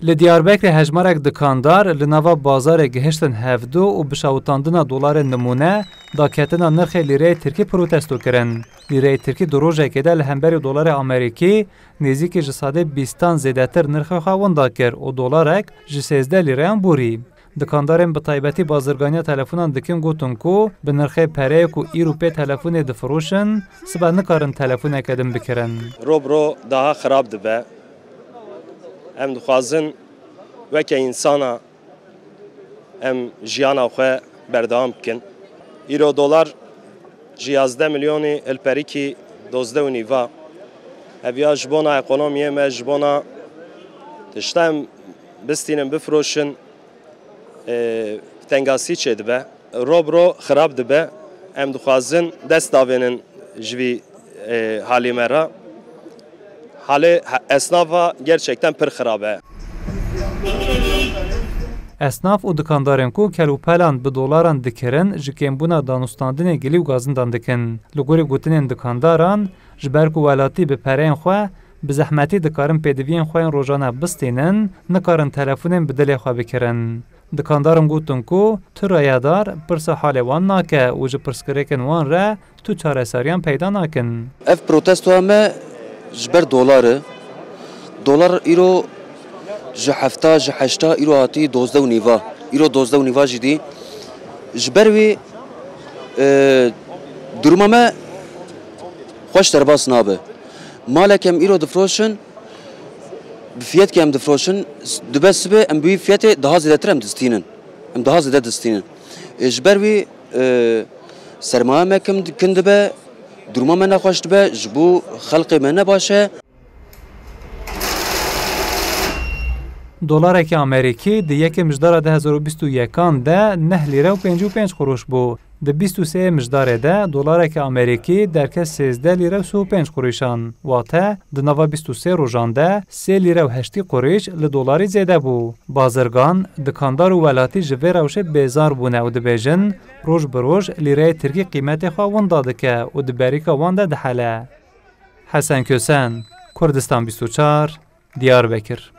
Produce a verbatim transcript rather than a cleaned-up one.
Li Diyarbekirê hejmarek dikandar li nava bazarê gihiştin hevdû û bi şewitandina dolarê nimûne daketina nirxê lîreyê tirkî protesto kirin. Lîreyê tirkî di rojekê de li hemberî dolarê amerîkî nêzîkî ji sedê bîstan zêdetir nirxê xwe winda kir û dolarek ji sêzdeh lîreyan borî. Dikandarên bi taybetî bazirganiya telefonan dikin gotin ku bi nirxê pereyê ku îro pê telefonê difiroşin, sibe nikarin telefoneke din bikirin. Ro bi ro daha xirab dibe. Em dixwazin weke însana em jiyana xwe berdewam bikin. Îro dolar ji yazdeh milyonî hilperîkî dozdeh û nîva. Ev ya ji bona ekonomiyê me, ji bona tişta em bistînin, bifiroşin, e, tengasî çêdibe. Ro bi ro xirab dibe. Em dixwazin dest davênin ji vî, e, halê me re. Halê he-, esnafa gerçekten pir xirab e. Esnaf û dikandarên ku kelûpelan bi dolaran dikirin, ji kêmbûna danûstandinê gilî û gazindan dikin. Li gorî gotinên dikandaran, ji ber ku welatî bi pereyên xwe bi zehmetî dikarin pêdiviyên xwe yên rojane bistînin, nikarin telefonên bi dilê xwe bikirin. Dikandarin gotin ku tu reyedar pirsa halê wan nake û ji pirsgirêkên wan re tu çareseriyan peyda nakin. Ev protestoya me ji ber dolar e. Dolar îro ji hefta, ji heşta îro hatî dozdeh û nîva. Îro dozdeh û nîva jî dî. Ji ber wî, e, duruma me xweş derbas nabe. Malek em îro difiroşin, bi fiyetke em difiroşin, s-, dibe sibê em bi wî fiyetê daha zêdetir em distînin. Em daha zêde distînin. Ê, ji ber wî, e, sermaye me kim, kin dibe, duruma me nexweş dibe, ji bo xelkê me ne baş e. Dolarekî amerîkî di yekê mijdara du hezar û bîst û yekan de neh lîre û pêncî û pênc quruş bû. Di bîst û sê yê mijdarê de dolarekî amerîkî derket sêzdeh lîre û sî û pênc qurîşan, wate di nava bîst û sê rojan de sê lîre û heştî qurîş li dolarî zêde bû. Bazirgan, dikandar û welatî ji vê rewşê bêzar bûne û dibêjin, roj bi roj lîreyê tirkî qîmetê xwe winda dike û di berîka wan de dihele. Hesen Kösen, Kurdistan bîst û çar, Diyarbekir.